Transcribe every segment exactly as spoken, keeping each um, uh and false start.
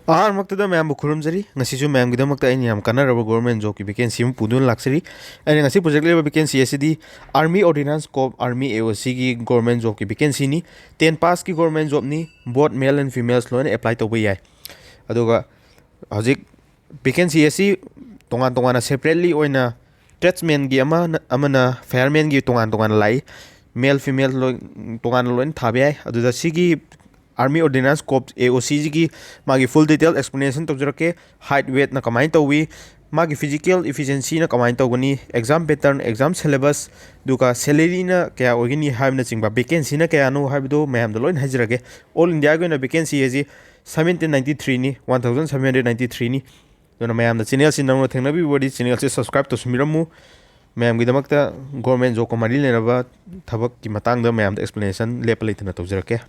ꯑꯍꯥꯟꯕꯃꯛꯇꯗ ꯃꯌꯥꯝꯕꯨ ꯈꯨꯔꯨꯝꯖꯔꯤ꯫ ꯉꯁꯤꯁꯨ ꯃꯌꯥꯝꯒꯤꯗꯃꯛꯇ ꯑꯩꯅ ꯌꯥꯝ ꯀꯥꯟꯅꯔꯕ ꯒꯣꯔꯃꯦꯟ ꯖꯣꯕꯀꯤ ꯚꯦꯀꯦꯟꯁꯤ ꯑꯃ ꯄꯨꯗꯨꯅ ꯂꯥꯛꯆꯔꯤ꯫ ꯑꯩꯅ ꯉꯁꯤ ꯄꯨꯖꯔꯛꯂꯤꯕ ꯚꯦꯀꯦꯟꯁꯤ ꯑꯁꯤꯗꯤ army ordnance corps, army A O ꯁꯤꯒꯤ ꯒꯣꯔꯃꯦꯟ ꯖꯣꯕꯀꯤ ꯚꯦꯀꯦꯟꯁꯤꯅꯤ꯫ ꯇꯦꯟ ꯄꯥꯁꯀꯤ ꯒꯣꯔꯃꯦꯟ ꯖꯣꯕꯅꯤ꯫ ꯕꯣꯠ ꯃꯦꯜ ꯑꯦꯟ ꯐꯤꯃꯦꯜꯁ ꯂꯣꯏꯅ ꯑꯦꯄ꯭ꯂꯥꯏ ꯇꯧꯕ ꯌꯥꯏ꯫ ꯑꯗꯨꯒ ꯍꯧꯖꯤꯛ ꯚꯦꯀꯦꯟꯁꯤ ꯑꯁꯤ ꯇꯣꯉꯥꯟ ꯇꯣꯉꯥꯟꯅ separately ꯑꯣꯏꯅ ꯇ꯭ꯔꯦꯗꯁꯃꯦꯟꯒꯤ ꯑꯃꯅ, ꯑꯃꯅ ꯐꯥꯌꯔꯃꯦꯟꯒꯤ ꯇꯣꯉꯥꯟ ꯇꯣꯉꯥꯟꯅ ꯂꯥꯛꯏ꯫ ꯃꯦꯜ ꯐꯤꯃꯦꯜ ꯂꯣꯏ ꯇꯣꯉꯥꯟꯅ ꯂꯣꯏꯅ ꯊꯥꯕ ꯌꯥꯏ꯫ ꯑꯗꯨꯗ ꯁꯤꯒꯤ ꯑꯥꯔꯃꯤ ꯑꯣꯔꯗꯤꯅꯥꯟꯁ ꯀꯣꯞ, ꯑꯦ ꯑꯣ ꯁꯤꯁꯤꯒꯤ ꯃꯥꯒꯤ ꯐꯨꯜ ꯗꯤꯇꯦꯜ ꯑꯦꯛꯁꯄ꯭ꯂꯦꯅꯦꯁꯟ ꯇꯧꯖꯔꯛꯀꯦ꯫ ꯍꯥꯏꯠ ꯋꯦꯠꯅ ꯀꯃꯥꯏꯅ ꯇꯧꯏ, ꯃꯥꯒꯤ ꯐꯤꯖꯤꯀꯦꯜ ꯏꯐꯤꯁꯤꯌꯦꯟꯁꯤꯅ ꯀꯃꯥꯏꯅ ꯇꯧꯒꯅꯤ, ꯑꯦꯛꯖꯥꯝ ꯄꯦꯇꯔꯟ, ꯑꯦꯛꯖꯥꯝ ꯁꯦꯂꯦꯕꯁ, ꯑꯗꯨꯒ ꯁꯦꯂꯔꯤꯅ ꯀꯌꯥ ꯑꯣꯏꯒꯅꯤ ꯍꯥꯏꯕꯅꯆꯤꯡꯕ, ꯚꯦꯀꯦꯟꯁꯤꯅ ꯀꯌꯥꯅꯣ ꯍꯥꯏꯕꯗꯨ ꯃꯌꯥꯝꯗ ꯂꯣꯏꯅ ꯍꯥꯏꯖꯔꯒꯦ꯫ ꯑꯣꯜ ꯏꯟꯗꯤꯌꯥꯒꯤ ꯑꯣꯏꯅ ꯚꯦꯀꯦꯟꯁꯤ ꯑꯁꯤ seventeen ninety three ꯅꯤ, one thousand seven hundred ninety three ꯅꯤ꯫ ꯑꯗꯨꯅ ꯃꯌꯥꯝꯅ ꯆꯦꯅꯦꯜꯁꯤ ꯅꯧꯅ ꯊꯦꯡꯅꯕꯤꯕ ꯑꯣꯏꯔꯗꯤ ꯆꯦꯅꯦꯜꯁꯤ subscribe ꯇꯧꯁꯤꯟꯕꯤꯔꯝꯃꯨ꯫ ꯃꯌꯥꯝꯒꯤꯗꯃꯛꯇ ꯒꯣꯔꯃꯦꯟ ꯖꯣꯕꯀ ꯃꯔꯤ ꯂꯩꯅꯕ ꯊꯕꯛꯀꯤ ꯃꯇꯥꯡꯗ ꯃꯌꯥꯝꯗ ꯑꯦꯛꯁꯄ꯭ꯂꯦꯅꯦꯁꯟ ꯂꯦꯞꯄ ꯂꯩꯇꯅ ꯇꯧꯖꯔꯛꯀꯦ꯫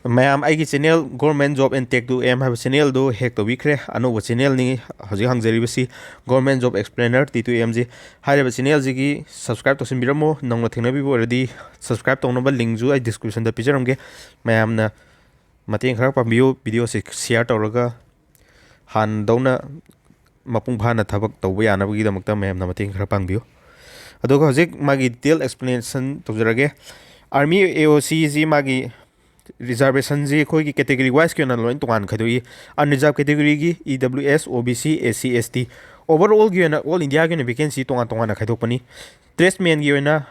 ꯃꯌꯥꯝ ꯑꯩꯒꯤ channel government job N tech two M ꯍꯥꯏꯕ ꯆꯦꯅꯦꯜꯗꯨ ꯍꯦꯛ ꯇꯧꯕꯤꯈ꯭ꯔꯦ꯫ ꯑꯅꯧꯕ ꯆꯦꯅꯦꯜꯅꯤ ꯍꯧꯖꯤꯛ ꯍꯥꯡꯖꯔꯤꯕꯁꯤ, government job explainer T two M C. ꯍꯥꯏꯔꯤꯕ ꯆꯦꯅꯦꯜꯁꯤꯒꯤ subscribe ꯇꯧꯁꯤꯟꯕꯤꯔꯝꯃꯨ꯫ ꯅꯧꯅ ꯊꯦꯡꯅꯕꯤꯕ ꯑꯣꯏꯔꯗꯤ subscribe ꯇꯧꯅꯕ ꯂꯤꯡꯁꯨ ꯑꯩ ꯗꯤꯁꯀ꯭ꯔꯤꯞꯁꯟꯗ ꯄꯤꯖꯔꯝꯒꯦ꯫ ꯃꯌꯥꯝꯅ ꯃꯇꯦꯡ ꯈꯔ ꯄꯥꯡꯕꯤꯌꯨ, ꯚꯤꯗꯤꯑꯣꯁꯤ share ꯇꯧꯔꯒ ꯍꯥꯟꯅꯗꯧꯅ ꯃꯄꯨꯡ ꯐꯥꯅ ꯊꯕꯛ ꯇꯧꯕ ꯌꯥꯅꯕꯒꯤꯗꯃꯛꯇ ꯃꯌꯥꯝꯅ ꯃꯇꯦꯡ ꯈꯔ ꯄꯥꯡꯕꯤꯌꯨ꯫ ꯑꯗꯨꯒ ꯍꯧꯖꯤꯛ ꯃꯥꯒꯤ ꯗꯤꯇꯦꯜ ꯑꯦꯛꯁꯄ꯭ꯂꯦꯅꯦꯁꯟ ꯇꯧꯖꯔꯒꯦ꯫ ꯑꯥꯔꯃꯤ ꯑꯦ ꯑꯣ ꯁꯤꯁꯤ ꯃꯥꯒꯤ ꯔꯤꯖꯥꯔꯕꯦꯁꯟꯁꯤ ꯑꯩꯈꯣꯏꯒꯤ ꯀꯦꯇꯦꯒꯣꯔꯤ ꯋꯥꯏꯁꯀꯤ ꯑꯣꯏꯅ ꯂꯣꯏꯅ ꯇꯣꯉꯥꯟꯅ ꯈꯥꯏꯗꯣꯛꯏ꯫ ꯑꯟꯔꯤꯖꯥꯔꯕ ꯀꯦꯇꯦꯒꯣꯔꯤꯒꯤ ꯏ ꯗꯕ꯭ꯌꯨ ꯑꯦꯁ, ꯑꯣ ꯕꯤ ꯁꯤ, ꯑꯦꯁ ꯁꯤ, ꯑꯦꯁ ꯇꯤ, ꯑꯣꯚꯔꯑꯣꯜꯒꯤ ꯑꯣꯏꯅ ꯑꯣꯜ ꯏꯟꯗꯤꯌꯥꯒꯤ ꯑꯣꯏꯅ ꯚꯦꯀꯦꯟꯁꯤ ꯇꯣꯉꯥꯟ ꯇꯣꯉꯥꯟꯅ ꯈꯥꯏꯗꯣꯛꯄꯅꯤ꯫ ꯇ꯭ꯔꯦꯗꯁꯃꯦꯟꯒꯤ ꯑꯣꯏꯅ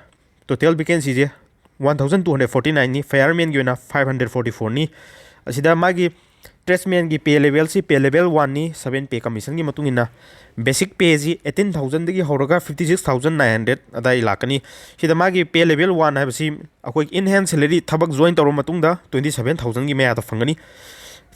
total ꯚꯦꯀꯦꯟꯁꯤꯁꯦ one thousand two hundred forty nine ꯅꯤ, ꯐꯥꯌꯔꯃꯦꯟꯒꯤ ꯑꯣꯏꯅ five hundred forty four ꯅꯤ꯫ ꯑꯁꯤꯗ ꯃꯥꯒꯤ ꯇ꯭ꯔꯦꯗꯁꯃꯦꯟꯒꯤ ꯄꯦ ꯂꯦꯚꯦꯜꯁꯤ ꯄꯦ ꯂꯦꯚꯦꯜ ꯋꯥꯟꯅꯤ, ꯁꯕꯦꯟ ꯄꯦ ꯀꯃꯤꯁꯟꯒꯤ ꯃꯇꯨꯡ ꯏꯟꯅ꯫ ꯕꯦꯁꯤꯛ ꯄꯦꯁꯤ eighteen thousand ꯗꯒꯤ ꯍꯧꯔꯒ fifty six thousand nine hundred ꯑꯗꯥꯏ ꯂꯥꯛꯀꯅꯤ꯫ ꯁꯤꯗ ꯃꯥꯒꯤ ꯄꯦ ꯂꯦꯚꯦꯜ ꯋꯥꯟ ꯍꯥꯏꯕꯁꯤ ꯑꯩꯈꯣꯏ in hand salary, ꯊꯕꯛ ꯖꯣꯏꯟ ꯇꯧꯔꯕ ꯃꯇꯨꯡꯗ twenty seven thousand ꯒꯤ ꯃꯌꯥꯗ ꯐꯪꯒꯅꯤ꯫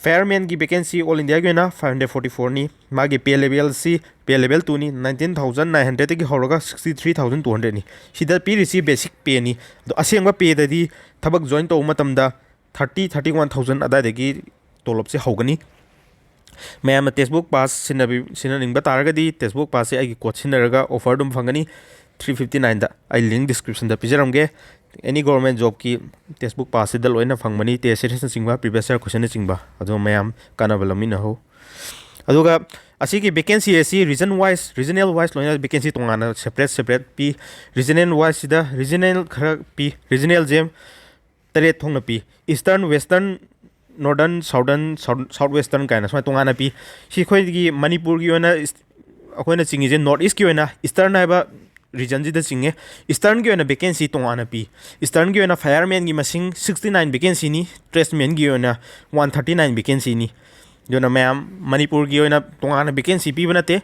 ꯐꯥꯌꯔꯃꯦꯟꯒꯤ ꯚꯦꯀꯦꯟꯁꯤ ꯑꯣꯜ ꯏꯟꯗꯤꯌꯥꯒꯤ ꯑꯣꯏꯅ five hundred forty four ꯅꯤ꯫ ꯃꯥꯒꯤ ꯄꯦ ꯂꯦꯚꯦꯜꯁꯤ ꯄꯦ ꯂꯦꯚꯦꯜ ꯇꯨꯅꯤ, nineteen thousand nine hundred ꯗꯒꯤ ꯍꯧꯔꯒ sixty three thousand two hundred ꯅꯤ꯫ ꯁꯤꯗ ꯄꯤꯔꯤꯁꯤ ꯕꯦꯁꯤꯛ ꯄꯦꯅꯤ꯫ ꯑꯗꯣ ꯑꯁꯦꯡꯕ ꯄꯦꯗꯗꯤ ꯊꯕꯛ ꯖꯣꯏꯟ ꯇꯧꯕ ꯃꯇꯝꯗ thirty, thirty one thousand ꯑꯗꯥꯏꯗꯒꯤ ꯇꯣꯂꯣꯞꯁꯦ ꯍꯧꯒꯅꯤ꯫ ꯃꯌꯥꯝꯅ ꯇꯦꯛꯁꯕꯨꯛ ꯄꯥꯁ ꯁꯤꯟꯅꯕꯤ-, ꯁꯤꯟꯅꯅꯤꯡꯕ ꯇꯥꯔꯒꯗꯤ ꯇꯦꯛꯁꯕꯨꯛ ꯄꯥꯁꯁꯦ ꯑꯩꯒꯤ ꯀꯣꯗ ꯁꯤꯖꯤꯟꯅꯔꯒ ꯑꯣꯐꯔ ꯑꯗꯨꯝ ꯐꯪꯒꯅꯤ꯫ Three fifty nine ꯗ ꯑꯩ ꯂꯤꯡ ꯗꯤꯁꯀ꯭ꯔꯤꯞꯁꯟꯗ ꯄꯤꯖꯔꯝꯒꯦ꯫ ꯑꯦꯅꯤ ꯒꯣꯔꯃꯦꯟ ꯖꯣꯕꯀꯤ ꯇꯦꯛꯁꯕꯨꯛ ꯄꯥꯁꯁꯤꯗ ꯂꯣꯏꯅ ꯐꯪꯕꯅꯤ, ꯇꯦꯁ ꯁꯤꯔꯤꯁꯅꯆꯤꯡꯕ, ꯄ꯭ꯔꯤꯚꯤꯌꯁ ꯌꯔ ꯀꯣꯏꯁꯟꯅꯆꯤꯡꯕ, ꯑꯗꯨ ꯃꯌꯥꯝ ꯀꯥꯟꯅꯕ ꯂꯧꯃꯤꯟꯅꯍꯧ꯫ ꯑꯗꯨꯒ ꯑꯁꯤꯒꯤ ꯚꯦꯀꯦꯟꯁꯤ ꯑꯁꯤ ꯔꯤꯖꯟ ꯋꯥꯏꯁ, ꯔꯤꯖꯅꯦꯜ ꯋꯥꯏꯁ ꯂꯣꯏꯅ ꯚꯦꯀꯦꯟꯁꯤ ꯇꯣꯉꯥꯟꯅ ꯁꯦꯄꯔꯦꯠ ꯁꯦꯄꯔꯦꯠ ꯄꯤ꯫ ꯔꯤꯖꯅꯦꯜ ꯋꯥꯏꯁꯁꯤꯗ ꯔꯤꯖꯅꯦꯜ ꯈꯔ ꯄꯤ, ꯔꯤꯖꯅꯦꯜꯁꯦ ꯇꯔꯦꯠ ꯊꯣꯛꯅ ꯄꯤ: eastern, western, northern, southern, south western ꯀꯥꯏꯅ ꯁꯨꯃꯥꯏꯅ ꯇꯣꯉꯥꯟꯅ ꯄꯤ꯫ ꯁꯤ ꯑꯩꯈꯣꯏꯒꯤ ꯃꯅꯤꯄꯨꯔꯒꯤ ꯑꯣꯏꯅ ꯏꯁ-, ꯑꯩꯈꯣꯏꯅ ꯆꯤꯡꯉꯤꯁꯦ ꯅꯣꯔꯠ ꯏꯁꯀꯤ ꯑꯣꯏꯅ ꯏꯁꯇꯔꯟ ꯍꯥꯏꯕ ꯔꯤꯖꯟꯁꯤꯗ ꯆꯤꯡꯉꯦ꯫ ꯏꯁꯇꯔꯟꯒꯤ ꯑꯣꯏꯅ ꯚꯦꯀꯦꯟꯁꯤ ꯇꯣꯉꯥꯟꯅ ꯄꯤ꯫ ꯏꯁꯇꯔꯟꯒꯤ ꯑꯣꯏꯅ ꯐꯥꯌꯔꯃꯦꯟꯒꯤ ꯃꯁꯤꯡ ꯁꯤꯛꯁꯇꯤ ꯅꯥꯏꯟ ꯚꯦꯀꯦꯟꯁꯤꯅꯤ, ꯇ꯭ꯔꯦꯗꯁꯃꯦꯟꯒꯤ ꯑꯣꯏꯅ ꯋꯥꯟ ꯊꯥꯔꯇꯤ ꯅꯥꯏꯟ ꯚꯦꯀꯦꯟꯁꯤꯅꯤ꯫ ꯑꯗꯨꯅ ꯃꯌꯥꯝ, ꯃꯅꯤꯄꯨꯔꯒꯤ ꯑꯣꯏꯅ ꯇꯣꯉꯥꯟꯅ ꯚꯦꯀꯦꯟꯁꯤ ꯄꯤꯕ ꯅꯠꯇꯦ꯫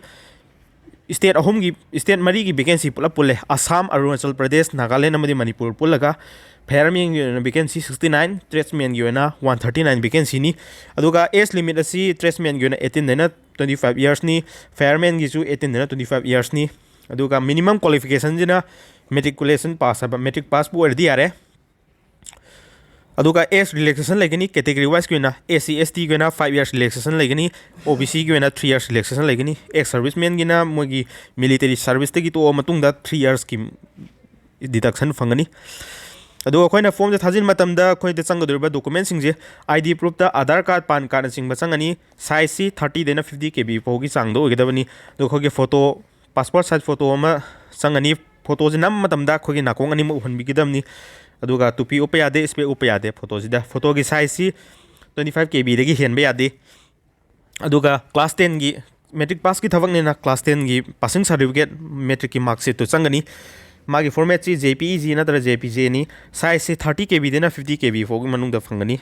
ꯏꯁꯇꯦꯠ ꯑꯍꯨꯝꯒꯤ, ꯏꯁꯇꯦꯠ ꯃꯔꯤꯒꯤ ꯚꯦꯀꯦꯟꯁꯤ ꯄꯨꯂꯞ ꯄꯨꯜꯂꯦ: ꯑꯁꯥꯝ, ꯑꯔꯨꯅꯥꯆꯜ ꯄ꯭ꯔꯗꯦꯁ, ꯅꯥꯒꯥꯂꯦꯟ ꯑꯃꯗꯤ ꯃꯅꯤꯄꯨꯔ ꯄꯨꯜꯂꯒ꯫ ꯐꯥꯌꯔꯃꯦꯟꯒꯤ ꯑꯣꯏꯅ ꯚꯦꯀꯦꯟꯁꯤ ꯁꯤꯛꯁꯇꯤ ꯅꯥꯏꯟ, ꯇ꯭ꯔꯦꯗꯁꯃꯦꯟꯒꯤ ꯑꯣꯏꯅ ꯋꯥꯟ ꯊꯥꯔꯇꯤ ꯅꯥꯏꯟ ꯚꯦꯀꯦꯟꯁꯤꯅꯤ꯫ ꯑꯗꯨꯒ ꯑꯦꯖ ꯂꯤꯃꯤꯠ ꯑꯁꯤ ꯇ꯭ꯔꯦꯗꯁꯃꯦꯟꯒꯤ ꯑꯣꯏꯅ ꯑꯩꯠꯇꯤꯟꯗꯩꯅ ꯇ꯭ꯋꯦꯟꯇꯤ ꯐꯥꯏꯚ ꯏꯌꯔꯁꯅꯤ, ꯐꯥꯌꯔꯃꯦꯟꯒꯤꯁꯨ ꯑꯩꯠꯇꯤꯟꯗꯩꯅ ꯇ꯭ꯋꯦꯟꯇꯤ ꯐꯥꯏꯚ ꯏꯌꯔꯁꯅꯤ꯫ ꯑꯗꯨꯒ ꯃꯤꯅꯤꯃꯝ ꯀ꯭ꯋꯥꯂꯤꯐꯤꯀꯦꯁꯟꯁꯤꯅ ꯃꯦꯇ꯭ꯔꯤꯀꯨꯂꯦꯁꯟ ꯄꯥꯁ ꯍꯥꯏꯕ, ꯃꯦꯇ꯭ꯔꯤꯛ ꯄꯥꯁꯄꯨ ꯑꯣꯏꯔꯗꯤ ꯌꯥꯔꯦ꯫ ꯑꯗꯨꯒ ꯑꯦꯖ ꯔꯤꯂꯦꯛꯁꯦꯁꯟ ꯂꯩꯒꯅꯤ, ꯀꯦꯇꯦꯒꯣꯔꯤ ꯋꯥꯏꯁꯀꯤ ꯑꯣꯏꯅ ꯑꯦꯁ ꯁꯤ ꯑꯦꯁ ꯇꯤꯒꯤ ꯑꯣꯏꯏꯅ ꯐꯥꯏꯚ ꯏꯌꯔꯁ ꯔꯤꯂꯦꯛꯁꯦꯁꯟ ꯂꯩꯒꯅꯤ, ꯑꯣ ꯕꯤ ꯁꯤꯒꯤ ꯑꯣꯏꯅ ꯊ꯭ꯔꯤ ꯏꯌꯔꯁ ꯔꯤꯂꯦꯛꯁꯦꯁꯟ ꯂꯩꯒꯅꯤ, ꯑꯦꯛꯁ ꯁꯔꯚꯤꯁꯃꯦꯟꯒꯤꯅ ꯃꯣꯏꯒꯤ ꯃꯤꯂꯤꯇꯔꯤ ꯁꯔꯚꯤꯁꯇꯒꯤ ꯇꯣꯛꯑ ꯃꯇꯨꯡꯗ ꯊ꯭ꯔꯤ ꯏꯌꯔꯁꯀꯤ ꯗꯤꯗꯛꯁꯟ ꯐꯪꯒꯅꯤ꯫ ꯑꯗꯨꯒ ꯑꯩꯈꯣꯏꯅ ꯐꯣꯝꯁꯦ ꯊꯥꯖꯤꯟꯕ ꯃꯇꯝꯗ ꯑꯩꯈꯣꯏꯗ ꯆꯪꯒꯗꯧꯔꯤꯕ ꯗꯣꯀꯨꯃꯦꯟꯁꯤꯡꯁꯦ: ꯑꯥꯏ ꯗꯤ ꯄ꯭ꯔꯨꯐꯇ ꯑꯙꯥꯔ ꯀꯥꯔꯗ, ꯄꯥꯟ ꯀꯥꯔꯗꯅꯆꯤꯡꯕ ꯆꯪꯒꯅꯤ꯫ ꯁꯥꯏꯖꯁꯤ ꯊꯥꯔꯇꯤꯗꯩꯅ ꯐꯤꯐꯇꯤ ꯀꯦ ꯕꯤ ꯐꯥꯎꯒꯤ ꯆꯥꯡꯗ ꯑꯣꯏꯒꯗꯕꯅꯤ꯫ ꯑꯗꯨꯒ ꯑꯩꯈꯣꯏꯒꯤ ꯐꯣꯇꯣ, ꯄꯥꯁꯄꯣꯔꯠ ꯁꯥꯏꯖ ꯐꯣꯇꯣ ꯑꯃ ꯆꯪꯒꯅꯤ꯫ ꯐꯣꯇꯣꯁꯦ ꯅꯝꯕ ꯃꯇꯝꯗ ꯑꯩꯈꯣꯏꯒꯤ ꯅꯥꯀꯣꯡ ꯑꯅꯤꯃꯛ ꯎꯍꯟꯕꯤꯒꯗꯕꯅꯤ꯫ ꯑꯗꯨꯒ ꯇꯨꯄꯤ ꯎꯞꯄ ꯌꯥꯗꯦ, ꯏꯁꯄꯦꯛ ꯎꯞꯄ ꯌꯥꯗꯦ ꯐꯣꯇꯣꯁꯤꯗ꯫ ꯐꯣꯇꯣꯒꯤ ꯁꯥꯏꯖꯁꯤ ꯇ꯭ꯋꯦꯟꯇꯤ ꯐꯥꯏꯚ ꯀꯦ ꯕꯤꯗꯒꯤ ꯍꯦꯟꯕ ꯌꯥꯗꯦ꯫ ꯑꯗꯨꯒ ꯀ꯭ꯂꯥꯁ ꯇꯦꯟꯒꯤ, ꯃꯦꯇ꯭ꯔꯤꯛ ꯄꯥꯁꯀꯤ ꯊꯕꯛꯅꯤꯅ ꯀ꯭ꯂꯥꯁ ꯇꯦꯟꯒꯤ ꯄꯥꯁꯤꯡ ꯁꯥꯔꯇꯤꯐꯤꯀꯦꯠ, ꯃꯦꯇ꯭ꯔꯤꯛꯀꯤ ꯃꯥꯔꯛꯁꯤꯠꯇꯨ ꯆꯪꯒꯅꯤ꯫ ꯃꯥꯒꯤ ꯐꯣꯔꯃꯦꯠꯁꯤ ꯖꯦ ꯄꯤ ꯏ ꯖꯤ ꯅꯠꯇ꯭ꯔꯒ ꯖꯦ ꯄꯤ ꯖꯦꯅꯤ꯫ ꯁꯥꯏꯖꯁꯤ ꯊꯥꯔꯇꯤ ꯀꯦ ꯕꯤꯗꯩꯅ ꯐꯤꯐꯇꯤ ꯀꯦ ꯕꯤ ꯐꯥꯎꯒꯤ ꯃꯅꯨꯡꯗ ꯐꯪꯒꯅꯤ꯫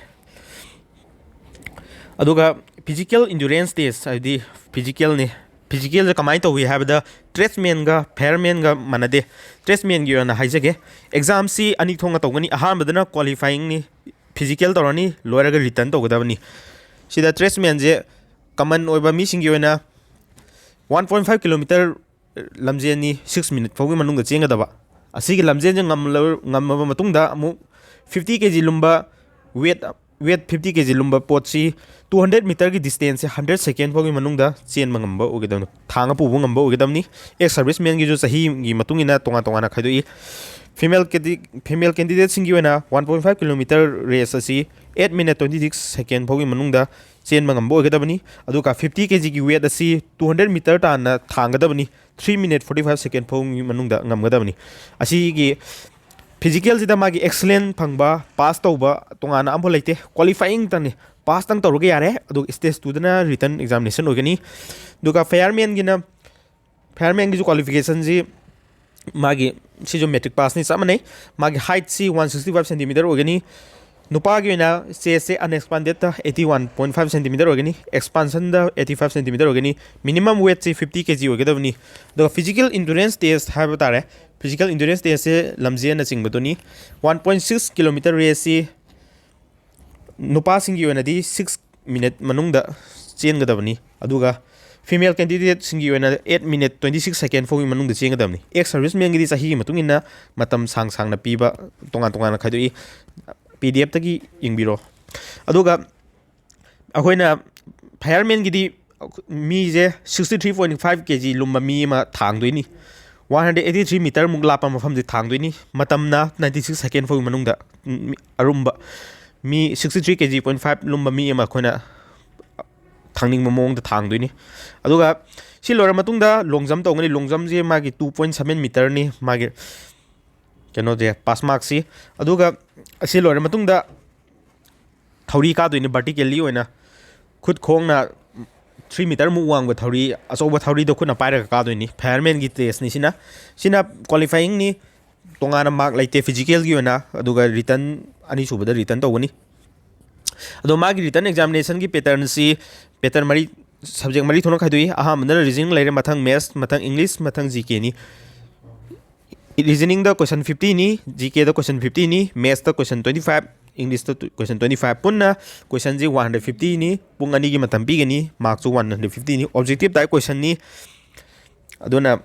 ꯑꯗꯨꯒ ꯐꯤꯖꯤꯀꯦꯜ ꯏꯟꯗꯨꯔꯦꯟꯁ ꯇꯦꯁ, ꯍꯥꯏꯕꯗꯤ ꯐꯤꯖꯤꯀꯦꯜꯅꯤ꯫ ꯐꯤꯖꯤꯀꯦꯜꯁꯦ ꯀꯃꯥꯏꯅ ꯇꯧꯏ ꯍꯥꯏꯕꯗ, ꯇ꯭ꯔꯦꯗꯁꯃꯦꯟꯒ ꯐꯥꯌꯔꯃꯦꯟꯒ ꯃꯥꯟꯅꯗꯦ꯫ ꯇ꯭ꯔꯦꯗꯁꯃꯦꯟꯒꯤ ꯑꯣꯏꯅ ꯍꯥꯏꯖꯒꯦ, ꯑꯦꯛꯖꯥꯝꯁꯤ ꯑꯅꯤ ꯊꯣꯛꯅ ꯇꯧꯒꯅꯤ꯫ ꯑꯍꯥꯟꯕꯗꯅ ꯀ꯭ꯋꯥꯂꯤꯐꯥꯏꯌꯤꯡꯅꯤ, ꯐꯤꯖꯤꯀꯦꯜ ꯇꯧꯔꯅꯤ, ꯂꯣꯏꯔꯒ ꯔꯤꯇꯟ ꯇꯧꯒꯗꯕꯅꯤ꯫ ꯁꯤꯗ ꯇ꯭ꯔꯦꯗꯁꯃꯦꯟꯁꯦ ꯀꯃꯟ ꯑꯣꯏꯕ ꯃꯤꯁꯤꯡꯒꯤ ꯑꯣꯏꯅ ꯋꯥꯟ ꯄꯣꯏꯟ ꯐꯥꯏꯚ ꯀꯤꯂꯣꯃꯤꯇꯔ ꯂꯝꯖꯦꯟꯅꯤ, ꯁꯤꯛꯁ ꯃꯤꯅꯤꯠ ꯐꯥꯎꯒꯤ ꯃꯅꯨꯡꯗ ꯆꯦꯟꯒꯗꯕ꯫ ꯑꯁꯤꯒꯤ ꯂꯝꯖꯦꯟꯁꯦ ꯉꯝꯂ-, ꯉꯝꯃꯕ ꯃꯇꯨꯡꯗ ꯑꯃꯨꯛ ꯐꯤꯐꯇꯤ ꯀꯦ ꯖꯤ ꯂꯨꯝꯕ, weight, weight fifty K G ꯂꯨꯝꯕ ꯄꯣꯠꯁꯤ ꯇꯨ ꯍꯟꯗ꯭ꯔꯦꯠ ꯃꯤꯇꯔꯒꯤ ꯗꯤꯁꯇꯦꯟꯁꯁꯦ ꯍꯟꯗ꯭ꯔꯦꯠ ꯁꯦꯀꯦꯟ ꯐꯥꯎꯒꯤ ꯃꯅꯨꯡꯗ ꯆꯦꯟꯕ ꯉꯝꯕ ꯑꯣꯏꯒꯗꯕꯅꯤ, ꯊꯥꯡꯉ ꯄꯨꯕ ꯉꯝꯕ ꯑꯣꯏꯒꯗꯕꯅꯤ꯫ ꯑꯦꯛꯁ ꯁꯔꯚꯤꯁꯃꯦꯟꯒꯤꯁꯨ ꯆꯍꯤꯒꯤ ꯃꯇꯨꯡ ꯏꯟꯅ ꯇꯣꯉꯥꯟ ꯇꯣꯉꯥꯟꯅ ꯈꯥꯏꯗꯣꯛꯏ꯫ Female candidate female candidateꯁꯤꯡꯒꯤ ꯑꯣꯏꯅ one point five kilometer race ꯑꯁꯤ eight minute twenty six second ꯐꯥꯎꯒꯤ ꯃꯅꯨꯡꯗ ꯆꯦꯟꯕ ꯉꯝꯕ ꯑꯣꯏꯒꯗꯕꯅꯤ꯫ ꯑꯗꯨꯒ fifty kgꯒꯤ weight ꯑꯁꯤ two hundred meter ꯇꯥꯟꯅ ꯊꯥꯡꯒꯗꯕꯅꯤ꯫ Three minute forty five second ꯐꯥꯎꯒꯤ ꯃꯅꯨꯡꯗ ꯉꯝꯒꯗꯕꯅꯤ꯫ ꯑꯁꯤꯒꯤ physicalꯁꯤꯗ ꯃꯥꯒꯤ excellent ꯐꯪꯕ, pass ꯇꯧꯕ ꯇꯣꯉꯥꯟꯅ ꯑꯃꯐꯥꯎ ꯂꯩꯇꯦ, qualifyingꯇꯪꯅꯤ꯫ Passꯇꯪ ꯇꯧꯔꯒ ꯌꯥꯔꯦ꯫ ꯑꯗꯨꯒ stage twoꯗꯅ written examination ꯑꯣꯏꯒꯅꯤ꯫ ꯑꯗꯨꯒ firemanꯒꯤꯅ firemanꯒꯤꯁꯨ qualificationꯁꯤ ꯃꯥꯒꯤ ꯁꯤꯁꯨ matric passꯅꯤ, ꯆꯞ ꯃꯥꯟꯅꯩ꯫ ꯃꯥꯒꯤ heightꯁꯤ one sixty five centimeter ꯑꯣꯏꯒꯅꯤ꯫ ꯅꯨꯄꯥꯒꯤ ꯑꯣꯏꯅ chestꯁꯦ unexpandedꯇ eighty one point five centimeter ꯑꯣꯏꯒꯅꯤ, expansionꯗ eighty five centimeter ꯑꯣꯏꯒꯅꯤ꯫ Minimum weightꯁꯤ fifty kg ꯑꯣꯏꯒꯗꯕꯅꯤ꯫ ꯑꯗꯨꯒ physical endurance test ꯍꯥꯏꯕ ꯇꯥꯔꯦ, physical endurance testꯁꯦ ꯂꯝꯖꯦꯜꯅꯆꯤꯡꯕꯗꯨꯅꯤ꯫ One point six kilometer raceꯁꯤ ꯅꯨꯄꯥꯁꯤꯡꯒꯤ ꯑꯣꯏꯅꯗꯤ six minute ꯃꯅꯨꯡꯗ ꯆꯦꯟꯒꯗꯕꯅꯤ꯫ ꯑꯗꯨꯒ female candidateꯁꯤꯡꯒꯤ ꯑꯣꯏꯅ eight minute twenty six second ꯐꯥꯎꯒꯤ ꯃꯅꯨꯡꯗ ꯆꯦꯟꯒꯗꯕꯅꯤ꯫ Ex servicemanꯒꯤꯗꯤ ꯆꯍꯤꯒꯤ ꯃꯇꯨꯡ ꯏꯟꯅ ꯃꯇꯝ ꯁꯥꯡ ꯁꯥꯡꯅ ꯄꯤꯕ ꯇꯣꯉꯥꯟ ꯇꯣꯉꯥꯟꯅ ꯈꯥꯏꯗꯣꯛꯏ꯫ PDFꯇꯒꯤ ꯌꯦꯡꯕꯤꯔꯣ꯫ ꯑꯗꯨꯒ ꯑꯩꯈꯣꯏꯅ firemanꯒꯤꯗꯤ ꯃꯤꯁꯦ sixty three point five kg ꯂꯨꯝꯕ ꯃꯤ ꯑꯃ ꯊꯥꯡꯗꯣꯏꯅꯤ꯫ One hundred eighty three meterꯃꯨꯛ ꯂꯥꯞꯄ ꯃꯐꯝꯁꯦ ꯊꯥꯡꯗꯣꯏꯅꯤ꯫ ꯃꯇꯝꯅ ninety six second ꯐꯥꯎꯒꯤ ꯃꯅꯨꯡꯗ, ꯎꯝ, ꯑꯔꯨꯝꯕ ꯃꯤ sixty three kg point five ꯂꯨꯝꯕ ꯃꯤ ꯑꯃ ꯑꯩꯈꯣꯏꯅ ꯊꯥꯡꯅꯤꯡꯕ ꯃꯑꯣꯡꯗ ꯊꯥꯡꯗꯣꯏꯅꯤ꯫ ꯑꯗꯨꯒ ꯁꯤ ꯂꯣꯏꯔ ꯃꯇꯨꯡꯗ long jump ꯇꯧꯒꯅꯤ꯫ Long jumpꯁꯦ ꯃꯥꯒꯤ two point seven meterꯅꯤ, ꯃꯥꯒꯤ ꯀꯩꯅꯣꯁꯦ, pass markꯁꯤ꯫ ꯑꯗꯨꯒ ꯑꯁꯤ ꯂꯣꯏꯔ ꯃꯇꯨꯡꯗ ꯊꯧꯔꯤ ꯀꯥꯗꯣꯏꯅꯤ vertically ꯑꯣꯏꯅ꯫ ꯈꯨꯠ ꯈꯣꯡꯅ three meterꯃꯨꯛ ꯋꯥꯡꯕ ꯊꯧꯔꯤ, ꯑꯆꯧꯕ ꯊꯧꯔꯤꯗꯣ ꯈꯨꯠꯅ ꯄꯥꯏꯔꯒ ꯀꯥꯗꯣꯏꯅꯤ꯫ Firemanꯒꯤ testꯅꯤ ꯁꯤꯅ꯫ ꯁꯤꯅ qualifyingꯅꯤ, ꯇꯣꯉꯥꯟꯅ mark ꯂꯩꯇꯦ physicalꯒꯤ ꯑꯣꯏꯅ꯫ ꯑꯗꯨꯒ written, ꯑꯅꯤꯁꯨꯕꯗ written ꯇꯧꯒꯅꯤ꯫ ꯑꯗꯣ ꯃꯥꯒꯤ written examinationꯒꯤ patternꯁꯤ pattern ꯃꯔꯤ, subject ꯃꯔꯤ ꯊꯣꯛꯅ ꯈꯥꯏꯗꯣꯛꯏ꯫ ꯑꯍꯥꯟꯕꯗꯅ reasoning ꯂꯩꯔꯦ, ꯃꯊꯪ maths, ꯃꯊꯪ English, ꯃꯊꯪ GKꯅꯤ꯫ Reasoningꯗ question fiftyꯅꯤ, GKꯗ question fiftyꯅꯤ, mathsꯇ question twenty five, Englishꯇ question twenty five꯫ ꯄꯨꯟꯅ questionꯁꯤ one hundred fiftyꯅꯤ꯫ ꯄꯨꯡ ꯑꯅꯤꯒꯤ ꯃꯇꯝ ꯄꯤꯒꯅꯤ, markꯁꯨ one hundred fiftyꯅꯤ꯫ Objective type questionꯅꯤ, ꯑꯗꯨꯅ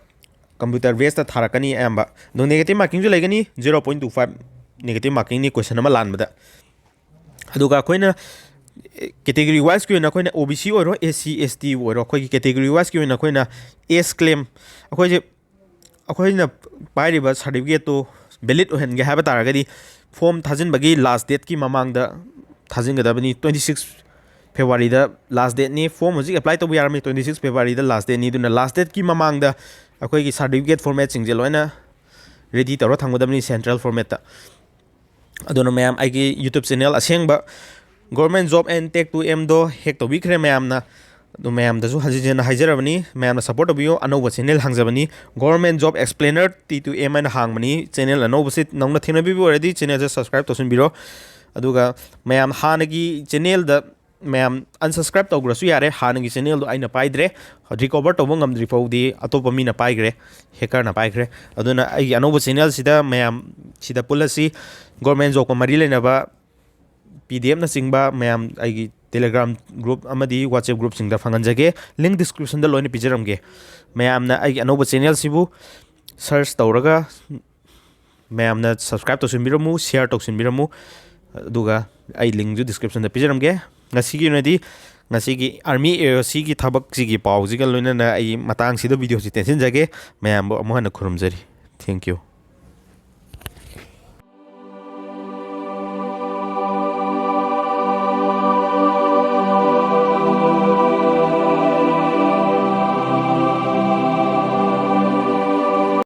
computer basedꯇ ꯊꯥꯔꯛꯀꯅꯤ ꯑꯌꯥꯝꯕ꯫ ꯑꯗꯣ negative markingꯁꯨ ꯂꯩꯒꯅꯤ, zero point two five negative markingꯅꯤ question ꯑꯃ ꯂꯥꯟꯕꯗ꯫ ꯑꯗꯨꯒ ꯑꯩꯈꯣꯏꯅ category wiseꯀꯤ ꯑꯣꯏꯅ ꯑꯩꯈꯣꯏꯅ OBC ꯑꯣꯏꯔꯣ, SC ST ꯑꯣꯏꯔꯣ, ꯑꯩꯈꯣꯏꯒꯤ category wiseꯀꯤ ꯑꯣꯏꯅ ꯑꯩꯈꯣꯏꯅ age claim, ꯑꯩꯈꯣꯏꯁꯦ, ꯑꯩꯈꯣꯏꯅ ꯄꯥꯏꯔꯤꯕ certificateꯇꯨ ꯚꯦꯂꯤꯠ ꯑꯣꯏꯍꯟꯒꯦ ꯍꯥꯏꯕ ꯇꯥꯔꯒꯗꯤ ꯐꯣꯝ ꯊꯥꯖꯤꯟꯕꯒꯤ ꯂꯥꯁ ꯗꯦꯠꯀꯤ ꯃꯃꯥꯡꯗ ꯊꯥꯖꯤꯟꯒꯗꯕꯅꯤ꯫ Twenty six Februaryꯗ ꯂꯥꯁ ꯗꯦꯠꯅꯤ꯫ ꯐꯣꯝ ꯍꯧꯖꯤꯛ ꯑꯦꯄ꯭ꯂꯥꯏ ꯇꯧꯕ ꯌꯥꯔꯝꯃꯤ꯫ Twenty six Februaryꯗ ꯂꯥꯁ ꯗꯦꯠꯅꯤ꯫ ꯑꯗꯨꯅ ꯂꯥꯁ ꯗꯦꯠꯀꯤ ꯃꯃꯥꯡꯗ ꯑꯩꯈꯣꯏꯒꯤ ꯁꯥꯔꯇꯤꯐꯤꯀꯦꯠ ꯐꯣꯔꯃꯦꯠꯁꯤꯡꯁꯦ ꯂꯣꯏꯅ ꯔꯦꯗꯤ ꯇꯧꯔ ꯊꯝꯒꯗꯕꯅꯤ ꯁꯦꯟꯇ꯭ꯔꯦꯜ ꯐꯣꯔꯃꯦꯠꯇ꯫ ꯑꯗꯨꯅ ꯃꯌꯥꯝ, ꯑꯩꯒꯤ YouTube ꯆꯦꯅꯦꯜ ꯑꯁꯦꯡꯕ Government Job and Tech to Mꯗꯣ ꯍꯦꯛ ꯇꯧꯕꯤꯈ꯭ꯔꯦ ꯃꯌꯥꯝꯅ꯫ ꯑꯗꯨ ꯃꯌꯥꯝꯗꯁꯨ ꯍꯟꯖꯤꯟ ꯍꯟꯖꯤꯟꯅ ꯍꯥꯏꯖꯔꯕꯅꯤ, ꯃꯌꯥꯝꯅ ꯁꯞꯄꯣꯔꯠ ꯇꯧꯕꯤꯌꯨ꯫ ꯑꯅꯧꯕ channel ꯍꯥꯡꯖꯕꯅꯤ, Government Job Explainer T to M ꯍꯥꯏꯅ ꯍꯥꯡꯕꯅꯤ ꯆꯦꯅꯦꯜ ꯑꯅꯧꯕꯁꯤ꯫ ꯅꯧꯅ ꯊꯦꯡꯅꯕꯤꯕ ꯑꯣꯏꯔꯗꯤ ꯆꯦꯅꯦꯜꯁꯦ ꯁꯕꯁꯀ꯭ꯔꯥꯏꯕ ꯇꯧꯁꯤꯟꯕꯤꯔꯣ꯫ ꯑꯗꯨꯒ ꯃꯌꯥꯝ, ꯍꯥꯟꯅꯒꯤ ꯆꯦꯅꯦꯜꯗ ꯃꯌꯥꯝ unsubscribe ꯇꯧꯈ꯭ꯔꯁꯨ ꯌꯥꯔꯦ, ꯍꯥꯟꯅꯒꯤ ꯆꯦꯅꯦꯜꯗꯣ ꯑꯩꯅ ꯄꯥꯏꯗ꯭ꯔꯦ, ꯔꯤꯀꯣꯚꯔ ꯇꯧꯕ ꯉꯝꯗ꯭ꯔꯤ ꯐꯥꯎꯗꯤ ꯑꯇꯣꯞꯄ ꯃꯤꯅ ꯄꯥꯏꯈ꯭ꯔꯦ, ꯍꯦꯀꯔꯅ ꯄꯥꯏꯈ꯭ꯔꯦ꯫ ꯑꯗꯨꯅ ꯑꯩꯒꯤ ꯑꯅꯧꯕ ꯆꯦꯅꯦꯜꯁꯤꯗ ꯃꯌꯥꯝ ꯁꯤꯗ ꯄꯨꯜꯂꯁꯤ꯫ Government Jobꯀ ꯃꯔꯤ ꯂꯩꯅꯕ P D Fꯅꯆꯤꯡꯕ ꯃꯌꯥꯝ ꯑꯩꯒꯤ Telegram group ꯑꯃꯗꯤ WhatsApp groupꯁꯤꯡꯗ ꯐꯪꯍꯟꯖꯒꯦ꯫ Link descriptionꯗ ꯂꯣꯏꯅ ꯄꯤꯖꯔꯝꯒꯦ꯫ ꯃꯌꯥꯝꯅ ꯑꯩꯒꯤ ꯑꯅꯧꯕ ꯆꯦꯅꯦꯜꯁꯤꯕꯨ search ꯇꯧꯔꯒ ꯃꯌꯥꯝꯅ subscribe ꯇꯧꯁꯤꯟꯕꯤꯔꯝꯃꯨ, share ꯇꯧꯁꯤꯟꯕꯤꯔꯝꯃꯨ꯫ ꯑꯗꯨꯒ ꯑꯩ linkꯁꯨ descriptionꯗ ꯄꯤꯖꯔꯝꯒꯦ꯫ ꯉꯁꯤꯒꯤ ꯑꯣꯏꯅꯗꯤ ꯉꯁꯤꯒꯤ Army AOCꯒꯤ ꯊꯕꯛꯁꯤꯒꯤ ꯄꯥꯎꯁꯤꯒ ꯂꯣꯏꯅꯅ ꯑꯩ ꯃꯇꯥꯡꯁꯤꯗ videoꯁꯤ ꯇꯦꯟꯁꯤꯟꯖꯒꯦ꯫ ꯃꯌꯥꯝꯕꯨ ꯑꯃꯨꯛ ꯍꯟꯅ ꯈꯨꯔꯨꯝꯖꯔꯤ꯫ Thank you꯫